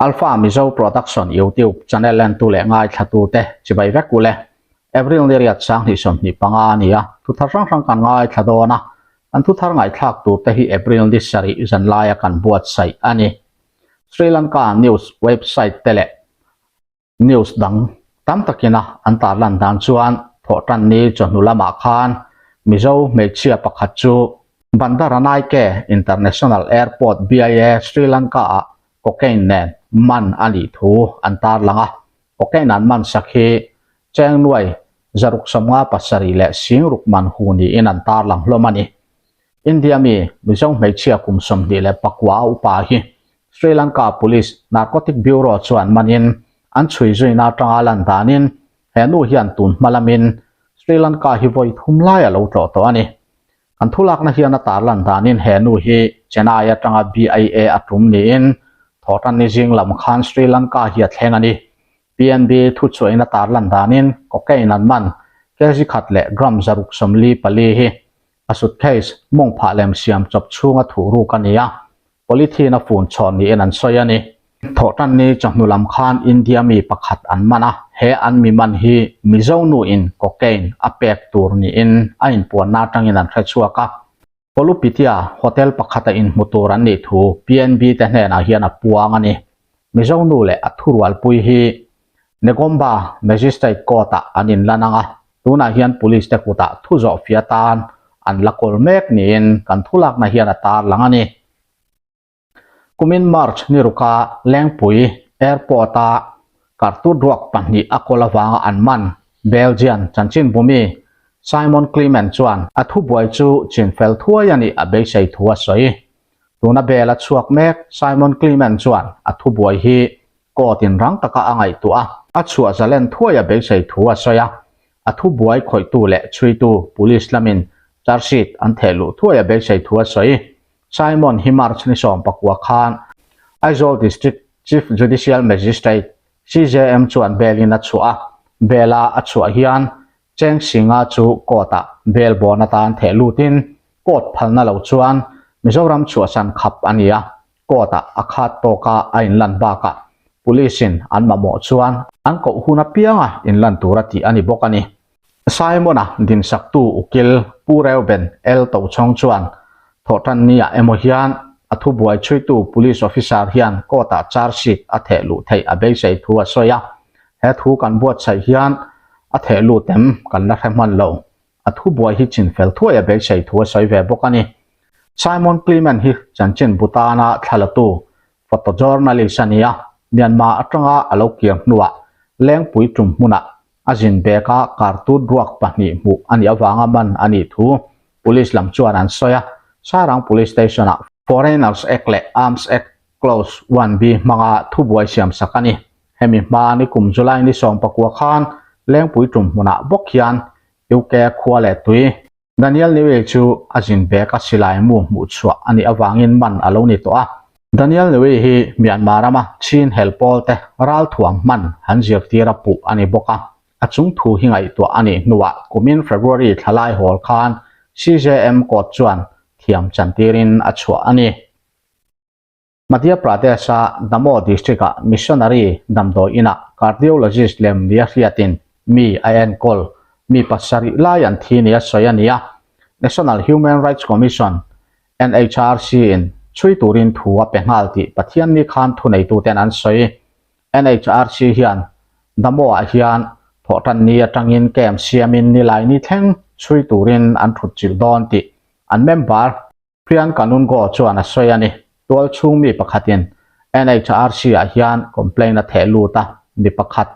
Alpha Mizo Production YouTube channel entu leh ngaithlatute chibai vek ule. April ni riat sanghnih 25 a ni a, thuthar hrang hrang kan ngaithla dawn a, kan thuthar ngaihthlak turte hi April ni sarih zan laia kan buatsaih a ni. Sri Lanka news website te leh News dang tam takina an tarlan dan chuan Thawhtanni chawhnu lamah khan Mizo hmeichhia pakhat chu Bandaranaike International Airport, BIA, Sri Lanka-ah cocaine nen man a nih thu an tarlang a. Cocaine an man sak hi cheng nuai 657 leh 60 man hu niin an tarlang hlawm a ni. India mi Mizo hmeichhia kum 29 a upa hi Sri Lanka Police Narcotic Bureau chuan manin an chhui zuina atanga lan danin he nu hian tun hma lamin Sri Lanka hi vawi thum lai a lo tlawh tawh a ni. Kan thulakna hian a tarlan danin he nu hi Chennai atanga BIA a tum niin Thawhtanni zing lam khan Sri Lanka hi a thleng a ni. PNB thuchhuahin a tarlan danin cocaine an man kg khat leh gram 644 hi a suitcase mawng phah lem siam chawp chhunga thuh ruk a ni a. Polythene a fun chhawn niin an sawi a ni. Thawhtanni chawhnu lam khan India mi pakhat an man a, he an mi man hi Mizo nuin cocaine a pek tur niin a inpuanna atangin an hre chhuak a. Kolupitia hotel pakhata inhmu tur an nih thu PNB te hnenah hian a puang a ni. Mizo nu leh a thurualpui hi Negomba Magistrate Court-ah an inlan ang a, tunah hian Police te kutah thu zawhfia tan an la kawl mek niin kan thulakna hian a tarlang a ni. Kumin March ni ruka Lengpui Airport-a kartut ruak pahnih a kawl avanga an man Belgian chanchinbumi Simon Clement chuan a thubuai chu chinfel thuai a nih a beisei thu a sawi. Tuna bel a chhuak mek Simon Clement chuan a thubuai hi Court in rang taka a ngaihtuah a, a chhuah zalen thuai a beisei thu a sawi a. A thubuai khawihtu leh chhuitu Police lamin charge sheet an theh luh thuai a beisei thu a sawi. Simon hi March ni 19 khan Aizawl District Chief Judicial Magistrate, CJM, chuan bail in a chhuah a, bail a a chhuah hian Cheng Singa chu court ah bail bond atan theh lutin court phalna lo chuan Mizoram chhuahsan khap a ni a. Court ah a khat tawka a inlan bakah Police in an mamawh chuan an koh hun apianga inlan tura tih a ni bawk a ni. Simon-a dinsaktu ukil Pu Reuben L. Tochhawng chuan Thawhtanni-ah emaw hian a thubuai chhuitu Police officer hian court ah charge sheet a theh luh theih a beisei thu a sawi a. He thu kan buatsaih hian a theh lut em kan la hre hman lo. A thubuai hi chinfel thuai a beisei thu a sawi ve bawk a ni. Simon Clement hi chanchin Bhutan-a thlalatu photojournalist a ni a, Myanmar atanga a lo kir hnuah Lengpui tum hmunah a zin bag-a kartut ruak pahnih hmuh a nih avanga man a nih thu Police lam chuan an sawi a. Sairang Police Station-ah Foreigners Act leh Arms Act Clause 1B hmanga thubuai siamsak a ni. Hemi hma ni kum July ni 19 khan Lengpui tum hmunah bawk hian UK khua leh tui Daniel Newey chu a zin bag a silai mu hmuh chhuah a nih avangin man a lo ni tawh a. Daniel Newey hi Myanmar rama Chin hel pawl te ralthuam hman han zirtir a puh a ni bawk a. A chung thu hi ngaihtuah a nih hnuah kumin February thla lai hawl khan CJM court chuan thiam chantirin a chhuah a ni. Madhya Pradesh-a Damoh District-ah missionary damdawi inah cardiologist lem nia hriatin mi a enkawl mi pasarih lai an thi nia sawi a ni a. National Human Rights Commission, NHRC, in chhui turin thu a pe nghal tih Pathianni khan thuneituten an sawi. NHRC hian Damoh-ah hian thawhtanni atangin camp siamin Nilaini thleng chhui turin an thutchilh dawn tih an member Priyanka Nungo chuan a sawi a ni. Tual chhung mi pakhatin NHRC-ah hian complaint a theh lut a, mi pakhat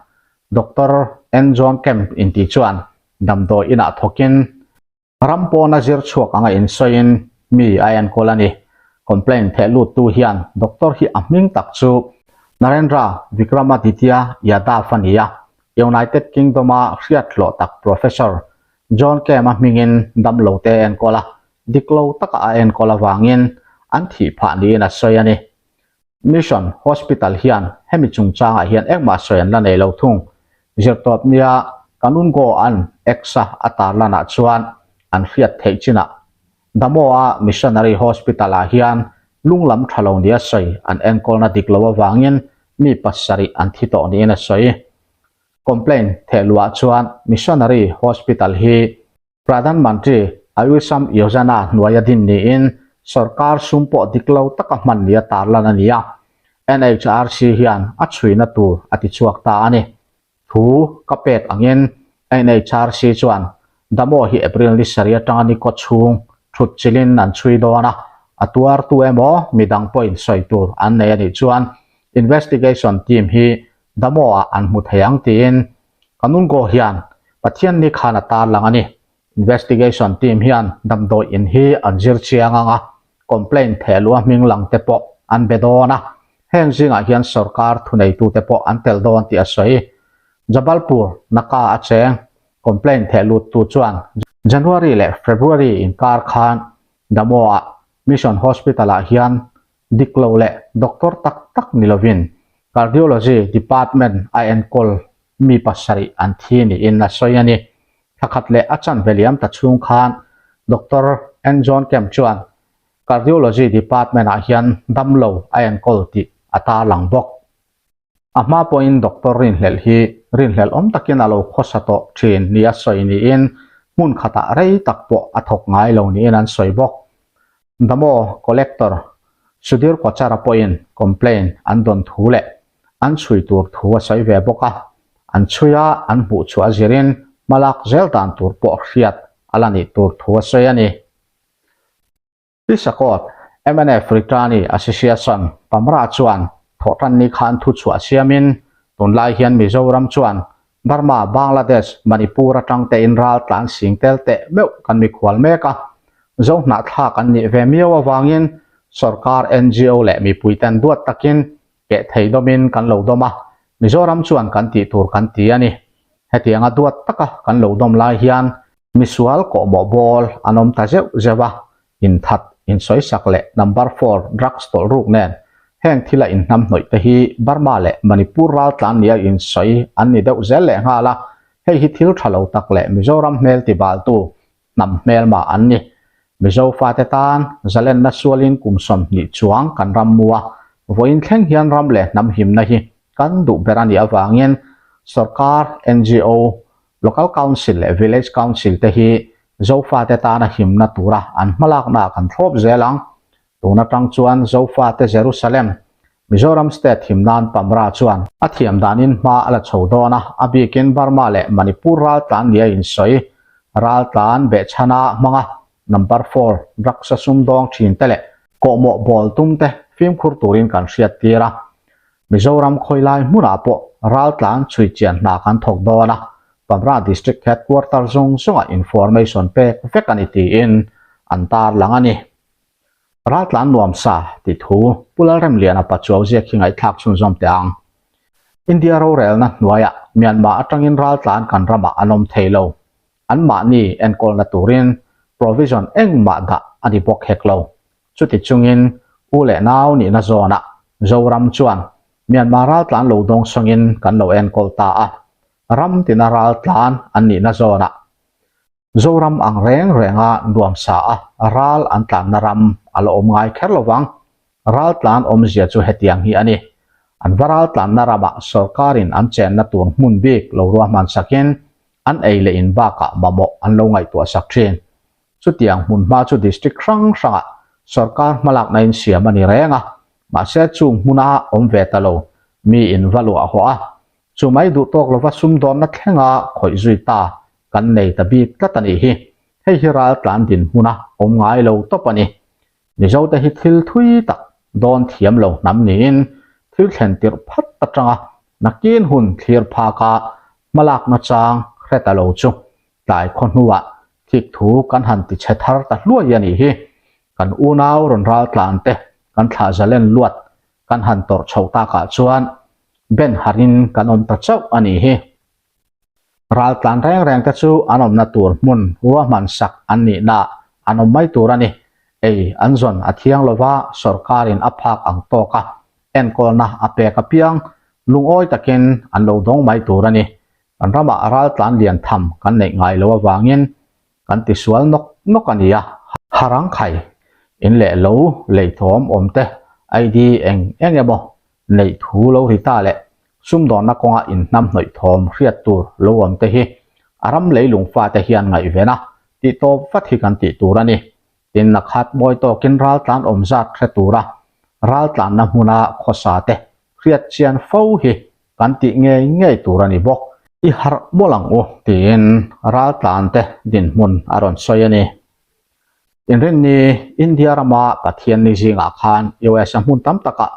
Doctor N John Kemp inti chuan damdawi inah thawkin ram pawna zir chhuak anga insawiin mi a enkawl a ni. Complaint theh luttu hian doctor hi a hming tak chu Narendra Vikramaditya Yadav a ni a, United Kingdom-a hriat hlawh tak Professor John Kemp-a hmingin damlote a enkawl a, dik lo taka a enkawl avangin an thih phah niin a sawi a ni. Mission Hospital hian hemi chungchangah hian engmah sawi an la nei lo thung. Zirtawp nia Kanungo an X-a a tarlanah chuan an hriat theih chinah Damoa Missionary Hospital-ah hian lunglam tha lo nia sawi an enkawlna dik lo avangin mi pasarih an thi tawh niin a sawi. Complaint thehluah chuan Missionary Hospital hi Pradhan Mantri Ayusham Yojana hnuaia din niin sorkar sum pawh dik lo taka hman nia tarlan a ni a, NHRC hian a chhuina tur a ti chhuak ta a ni. Thu ka pek angin NHRC chuan Damo hi April ni sarih atanga ni kaw chhung thut chilin an chhui dawn a, a tuartu emaw midang pawhin sawi tur an nei a nih chuan investigation team hi Damo-ah an hmu thei ang tiin Kanungo hian Pathian ni khan a tarlang a ni. Investigation team hian damdawi in hi an zir chiang ang a, complaint thehluah hming lang te pawh an be dawn a, heng zingah hian sorkar thuneitute pawh an tel dawn tih a sawi. Jabalpur, Naka a cheng complaint thehluttu chuan January leh February inkar khan Damoh-ah Mission Hospital-ah hian dik lo leh doctor tak tak ni lovin Cardiology department a enkawl mi pasarih an thi niin a sawi a ni. Thla khat leh a chanve liam ta chhung khan Doctor N John Kemp chuan Cardiology department ah hian damlo a enkawl tih a tarlang bawk. A hma pawhin doctor rinhlelh hi rinhlelh awm takin a lo khawsa tawh thin ni a sawi niin hmun khatah rei tak pawh a thawk ngai lo niin an sawi bawk. Damo Collector Sudhir Kochara pawhin complaint an dawn thu leh an chhui tur thu a sawi ve bawk a, an chhui a an hmuh chhuah zirin hmalak zel dan tur pawh hriat a la nih tur thu a sawi a ni. Pisakawt, mnf Ritani Association, Pamra chuan thawhtanni khan thuchhuah siamin tunlai hian Mizoram chuan Burma, Bangladesh, Manipur atang tein ral tlan sing tel teh meuh kan mikhual mek a, Zohnahthlak an nih ve miau avangin sorkar, ngo leh mipuiten duat takin keh thei dawmin kan lo dawm a, Mizoram chuan kan tih tur kan ti a ni. Hetianga duat taka kan lo dawm lai hian Misual kawhmawh bawl an awm ta zeuh zeuh a, inthat, insawisak leh number four drugs tawlh ruk nen heng thila inhnamhnawih te hi Burma leh Manipur raltlan nia insawi an ni deuh zel leh nghal a, hei hi thil tha lo tak leh Mizoram hmel tibaltu hnam hmelma an ni. Mizo fate tan zalenna sualin kum 20 chuang kan ram mu a, vawiin thleng hian ram leh hnam himna hi kan duh ber a nih avangin sorkar, ngo, Local Council leh Village Council te hi Zofate tana himna tura an hmalaknaah kan thlawp zel ang. Tun atang chuan Zofate Jerusalem, Mizoram State him nan Pamra chuan a thiam danin hma a la chho dawn a, a bikin Burma leh Manipur raltlan nia insawi raltlan behchhana hmanga number four drugs a sumdawng thin te leh kawhmawh bawl tum te fimkhur turin kan hriattir a. Mizoram khawilai hmunah pawh raltlan chhui chian hna kan thawk dawn a, Pamra District Headquarter zawng zawngah information pek vek a ni tiin an tarlang a ni. Raltlan nuamsa tih thu Pu Lalremliana Pachuau ziak hi ngaihthlak chhunzawm teh ang. India rorelna hnuaiah Myanmar atangin raltlan kan ramah an awm thei lo. Anmahni enkawlna turin provision engmah dah a ni bawk hek lo. Chuti chungin u leh nau nihna zawnah Zoram chuan Myanmar raltlan lo dawng sawngin kan lo enkawl ta a, ram tina raltlan an nihna zawnah Zoram ang reng renga nuamsa a ral an tlanna ram a la awm ngai kher lovang. Raltlan awmzia chu hetiang hi a ni. An va raltlanna ramah sorkarin an chenna tur hmun bik lo ruahman sakin an ei leh in bakah mamawh an lo ngaihtuah sak thin. Chutiang hmunhma chu district hrang hrangah sorkar hmalakna in siam a ni reng a, mahse chung hmuna awm ve ta lo mi in va luah hawh a, chu mai duh tawk lova sumdawnna thlenga khawih zui ta kan nei ta bik tlat a nih hi. Hei hi raltlan dinhmuna awm ngai lo tawp a ni. Mizote hi thil thui tak dawn thiam lo hnam niin thil thlen tirh phat atanga nakin hun thlir phaka hmalakna chang hre ta lo chu tlai khaw hnuah thik thu kan han ti chhe thar ta hluai a nih hi. Kan unau rawn ral tlan te kan thlah zalen luat kan han tawrh chhoh takah chuan ben harin kan awm ta chauh a nih hi. Ral tlan reng reng te chu an awmna tur hmun ruahman sak an nihna an awm mai tur a ni. Ei an zawn a thiang lova sorkarin a phak ang tawk a enkawlna a pek apiang lungawi takin an lo dawng mai tur a ni. Kan ramah ral tlan lian tham kan neih ngai lo avangin kan tisual nawk nawk a ni a. Harang khai in leh lo lei thawm awm te ID eng eng emaw. neih thu lo ri ta leh sumdawnna kawnga inhnamhnawih thawm hriat tur lo awm te hi a ram leilung fate hian ngaihven a, tihtawp vat hi kan tih tur a ni. Tin, a khat mawi tawkin raltlan awm zat hre tura raltlanna hmuna khawsa te hriat chian fo hi kan tih ngei ngei tur a ni bawk. I harh mawlh ang u tiin raltlante dinhmun a rawn sawi a ni. Inrinni India rama Pathianni zingah khan US a hmun tam takah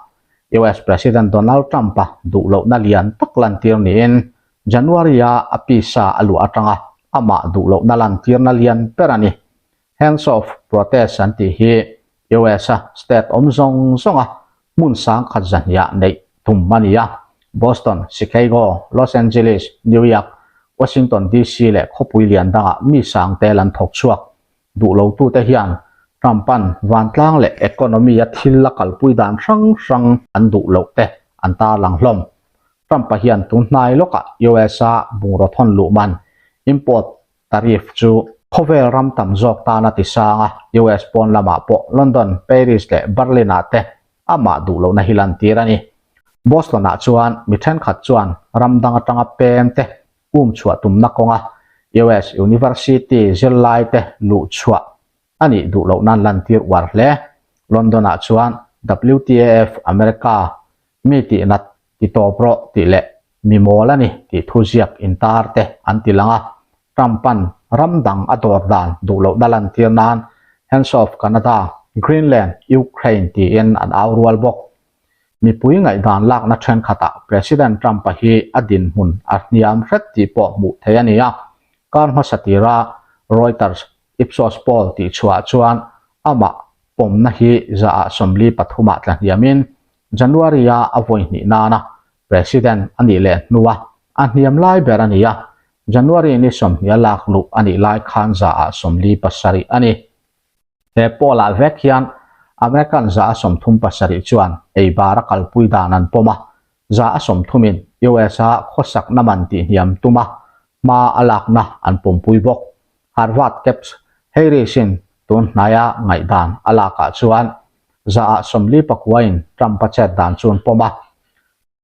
US President Donald Trump-a duh lohna lian tak lantir niin January-a a pisa a luah atanga amah duh lohna lantirna lian ber a ni. Hands of Protest an tih hi US-a state awm zawng zawnga hmun sangkhat zahniah neih tum a ni a. Boston, Chicago, Los Angeles, New York, Washington DC leh khawpui lian dangah mi sang tel an thawk chhuak. Duh lotute hian Trump-a'n vantlang leh economy-a thil a kalpui dan hrang hrang an duh loh te an tarlang hlawm. Trump-a hian tun hnai lawkah US-a bungraw thawn luh man, import, Tariff chu khawvel ram tam zawk tana ti sang a, US pawn lamah pawh London, Paris leh Berlin-ah te amah duh lohna hi lantir a ni. Boston-ah chuan mi thenkhat chuan ram dang atanga pem te um chhuah tumna kawnga US University zirlai te luh chhuah a nih duh loh nan lantir uar hle. London-ah chuan WTAF America Mi tih nat ti tawp rawh tih leh mi mawl a ni tih thu ziak intar te an ti lang a, Trump-a'n ram dang a dawr dan duh lohna lantir nan Hands off Canada, Greenland, Ukraine tiin an au rual bawk. Mipui ngaihdan lakna thenkhatah President Trump-a hi a dinhmun a hniam hret tih pawh hmuh theih a ni a, kar hmasa tira Reuters Ipsos poll tih chhuah chuan amah pawmna hi zaah 43 ah tla hniamin January-a a vawi hnih nana President a nih leh hnua a hniam lai ber a ni a, January ni 20 a lak luh a nih lai khan zaah 47 a ni. He poll-ah vek hian American za a 37 chuan ei bar a kalpui dan an pawm a, za a 30 in US-a khawsakna man tihhniam tuma hma a lakna an pawmpui bawk. Harvard Caps Harris-in tun hnaia ngaihdan a lakah chuan zaah 44 in Trump-a chet dan chu an pawm a.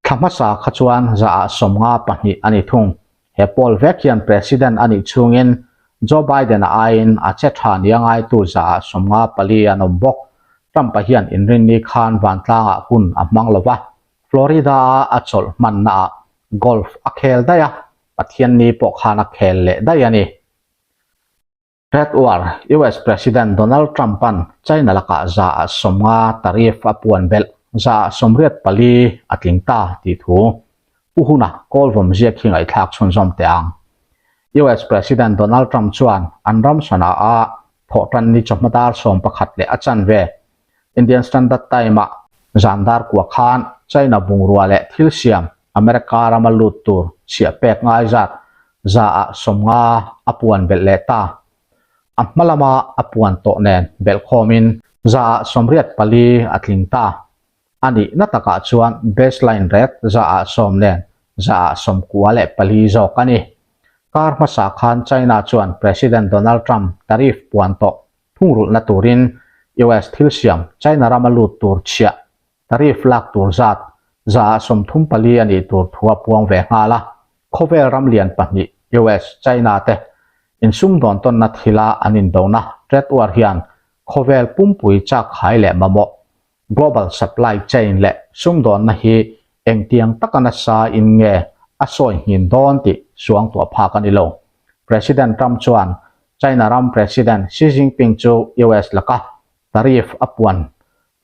Thla hmasa kha chuan zaah 52 a ni thung. He poll vek hian President a nih chhungin Joe Biden-a aiin a che tha nia ngaitu zaah 54 an awm bawk. Trump-a hian inrinni khan vantlangah hun a hmang lo va, Florida-a a chawlh hmannaah golf a khel daih a, Pathianni pawh khan a khel leh daih a ni. Trade War, US President Donald Trump-a'n China lakah zaah 50 tariff a puan belh, zaah 84 a tling ta tih thu Pu Huna kawlvawm ziak hi ngaihthlak chhunzawm teh ang. US President Donald Trump chuan an ram Sana'a thawhtanni chawhma dar 11 leh a chanve Indian Standard Time-ah zan dar kua khan China bungrua leh thil siam America rama lut tur chhiah pek ngai zat zaah 50 a puan belh leh ta. A hma lama a puan tawh nen belh khawmin zaah 84 a tling ta. A nihna takah chuan baseline rate zaah 10 nen zaah 94 zawk a ni. Kar hmasa khan China chuan President Donald Trump tariff puan tawh Thungrulhna turin US thil siam China rama lut tur chhiah tariff lak tur zat zaah 34 a nih tur thu a puang ve nghal a. Khawvel ram lian pahnih US, China te insumdawn tawnna thila an indona trade war hian khawvel pumpui chak khai leh mamawh Global supply chain leh sumdawnna hi engtiang taka nasa in nge a sawi nghin dawn tih suangtuah phak a ni lo. President Trump chuan China ram President Xi Jinping chu US laka tariff a puan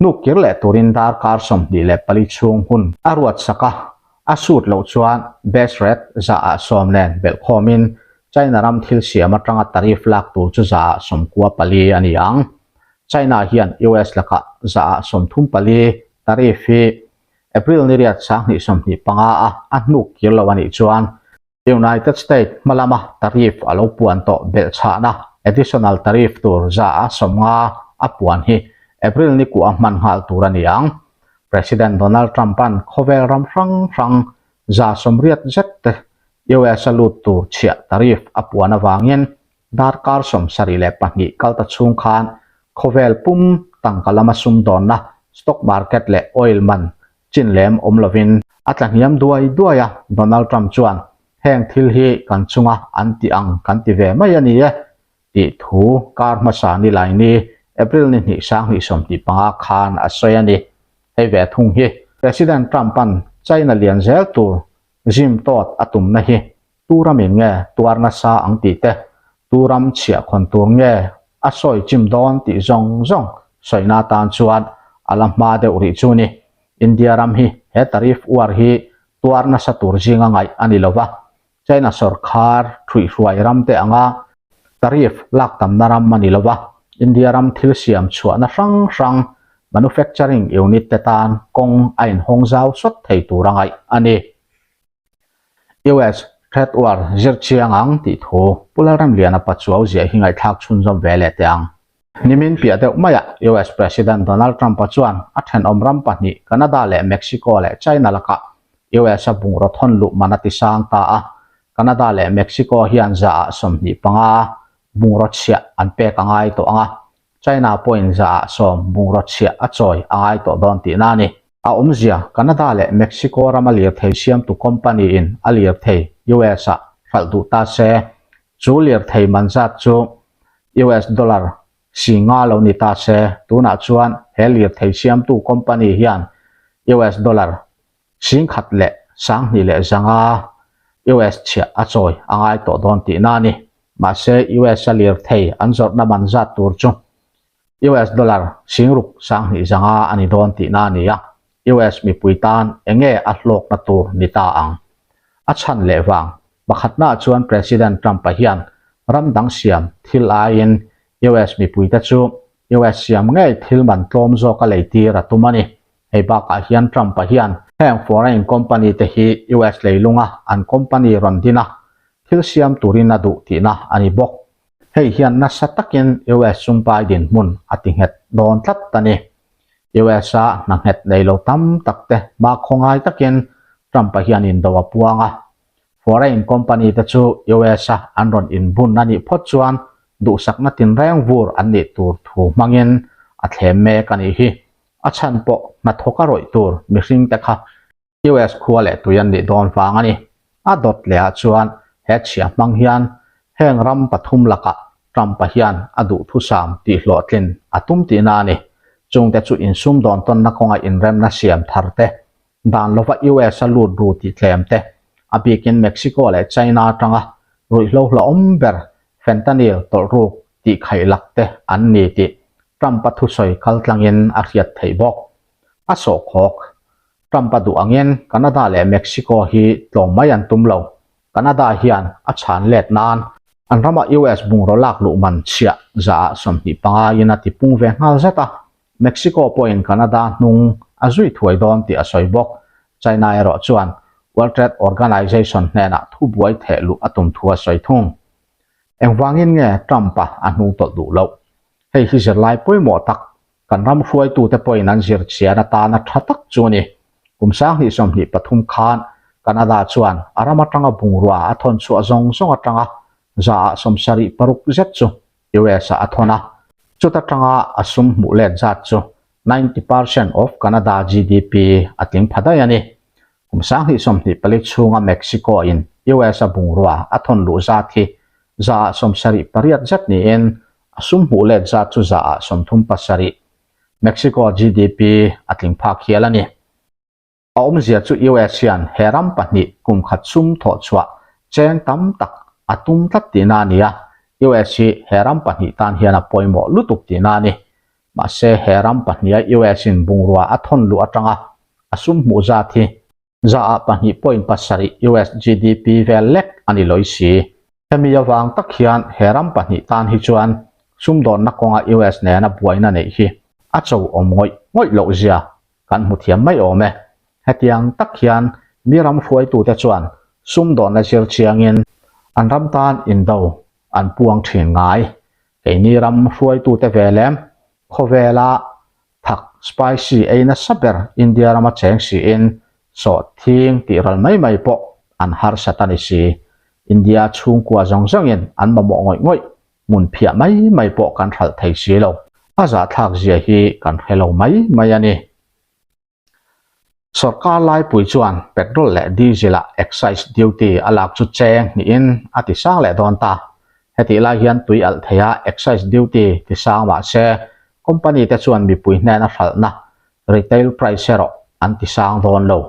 hnuk kir leh turin darkar 24 chhung hun a ruat sak a, a sut loh chuan base rate zaah 10 nen belhkhawmin China ram thil siam atanga tariff lak tur chu zaah 94 a ni ang. China hian US lakah zaah 34 tariff hi April ni riat 2025 a a hnuk kir lo a nih chuan United States hma lama tariff a lo puan tawh belhchhahna additional tariff tur zaah 50 a puan hi April ni kuah hman nghal tur a ni ang. President Donald Trump-a'n khawvel ram hrang hrang za 80 zet te US a lut tur chhiah tariff a puan avangin Darkar 72 kalta chhung khan khawvel pum tangka lama sumdawnna, stock market leh oil man. chin lem awm lovin a tla hniam duai duai a, Donald Trump chuan heng thil hi kan chunga an ti ang kan ti ve mai a ni e tih thu kar hmasa ni lai ni April ni hnih 2025 khan a sawi a ni. Hei ve thung hi President Trump-a'n China lian zel tur zim tawt a tumna hi tu ramin nge tuar nasa ang tih te, tu ram chhiah khawn tur nge a sawi chim dawn tih zawng zawng sawina atan chuan a la hma deuh rih chu ni. India ram hi he tariff uar hi tuar nasa tur zinga ngaih a ni lova, China sawrkhar thuihhruai ram te anga tariff lak tamna ram a ni lova, India ram thil siam chhuahna hrang hrang manufacturing unit te tan kawng a inhawng zau sawt thei tur a ngaih a ni. US Trade War zir chiang ang tih thu Pu Lalramliana Pachuau ziah hi ngaihthlak chhunzawm ve leh teh ang. Nimin piah deuh maiah US President Donald Trump-a chuan a thenawm ram pahnih Canada leh Mexico leh China lakah US-a bungraw thawn luh man a ti sang ta a, Canada leh Mexico hian zaah 25 bungraw chhiah an pek a ngai tawh ang a, China pawhin zaah sawm bungraw chhiah a chawi a ngai tawh dawn tihna a ni. A awmzia, Canada leh Mexico rama lirthei siamtu company-in a lirthei US-ah hralh duh ta se, chu lirthei man zat chu US dollar si nga lo ni ta se, tunah chuan he lirthei siamtu company hian US dollar 10,000 leh 2500 US chhiah a chawi a ngai tawh dawn tihna a ni. Mahse, US-a lirthei an zawrhna man zat tur chu US dollar 6500 a ni dawn tihna a ni a, US mipui tan eng nge a hlawkna tur ni ta ang? A chhan leh vang, pakhatnaah chuan President Trump-a hian ram dang siam thil aiin US mipuite chu US siam ngei thil man tlawm zawka leitir a tum a ni. Hei bakah hian Trump-a hian heng foreign company te hi US leilunga an company rawn din a, thil siam turin a duh tihna a ni bawk. Hei hian nasa takin US sumpai dinhmun a ti nghet dawn tlat a ni. US-a hna nghet nei lo tam tak te hma khawngai takin Trump-a hian indo a puang a. Foreign company te chu US-a an rawn inbun a nih phawt chuan duhsakna tinreng vur an nih tur thu hmangin a thlem mek a nih hi. A chhan pawh hnathawk a rawih tur mihring te kha US khua leh tui an nih dawn vang a ni. A dawt leh ah chuan he chhia hmang hian heng ram pathum lakah Trump-a hian a duhthusam tih hlawhtlin a tum tihna a ni. Chungte chu insum dawn tawnna kawnga inremna siam thar te, dan lova US a lut ru tih tlem te, a bikin Mexico leh China atanga ruihhlo hlauhawm ber fentanyl tawlhruk tih khaih lak te an ni tih Trump-a thusawi kaltlangin a hriat theih bawk. A sawhkhawk. Trump-a duh angin Canada leh Mexico hi tlawm mai an tum lo. Canada hian a chhan let nan an rama US bungraw lak luh man chhiah zaah 25 in a tipung ve nghal zat a. Mexico pawhin Canada hnung a zui thuai dawn tih a sawi bawk. China erawh chuan World Trade Organization hnenah thubuai theh luh a tum thu a sawi thung. Engvangin nge Trump-a a hnung tawlh duh loh? Hei hi zirlai pawimawh tak Kan ram hruaitute pawhin an zir chian atana tha tak chu a ni. Kum 2023 khan Canada chuan a ram atanga bungrua a thawn chhuah zawng zawng atanga zaah 76 zet chu US-ah a thawn a. Chuta tanga a sum hmuh let zat chu 90 percent of Canada GDP a tling pha daih a ni. Kum 2024 chhunga Mexico-in US-a bungrua a thawn luh zat hi zaah 78 zet niin A sum hmuh let zat chu zaah 37, Mexico GDP a tling phak hial a ni. A awmzia chu US hian he ram pahnih kum khat sum thawh chhuah cheng tam tak a tum tlat tihna a ni a, US hi he ram pahnih tan hian a pawimawh lutuk tihna a ni. Mahse he ram pahniha US in bungrua a thawn luh atanga a sum hmuh zat hi Zaah 2.7 US GDP vel lek a ni lawi si. Hemi avang tak hian he ram pahnih tan hi chuan sumdawnna kawnga US nena buaina neih hi a cho awm ngawih ngawih loh zia kan hmu thiam mai awm e. Hetiang tak hian mi ram hruaitute chuan sumdawnna zir chiangin an ram tan indo an puang thin ngai. Keini ram hruaitute ve lem khawvela Thak spicy ei nasa ber India rama cheng siin sawh thing tih ral mai mai pawh an harsat a ni si. India chhungkua zawng zawngin an mamawh ngawih ngawih hmun phiah mai mai pawh kan hralh thei si lo. A zahthlak zia hi kan hre lo mai mai a ni. Sorkar laipui chuan petrol leh diesel-a excise duty a lak chu cheng hnihin a ti sang leh dawn ta. Hetih lai hian tui alh theia excise duty ti sang mah se company te chuan mipui hnena hralhna retail price erawh an ti sang dawn lo.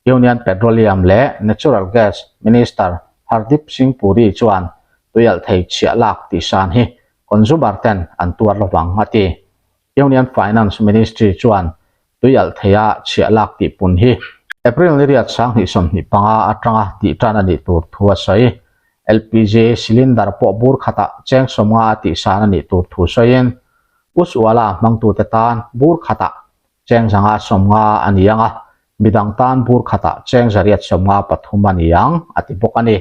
Union Petroleum leh Natural Gas Minister Hardeep Singh Puri chuan tui alh thei chhiah lak tih san hi consumer ten an tuar lovang a ti. Union Finance Ministry chuan tui alh theia chhiah lak tih pun hi April ni riat 2025 atanga tih tan a nih tur thu a sawi. LPG cylinder pawh bur khatah cheng 50 a tih san a nih tur thu sawiin Uswala hmangtute tan bur khatah cheng 150 a ni ang a, midang tan bur khatah cheng 853 a ni ang, a ti bawk a ni.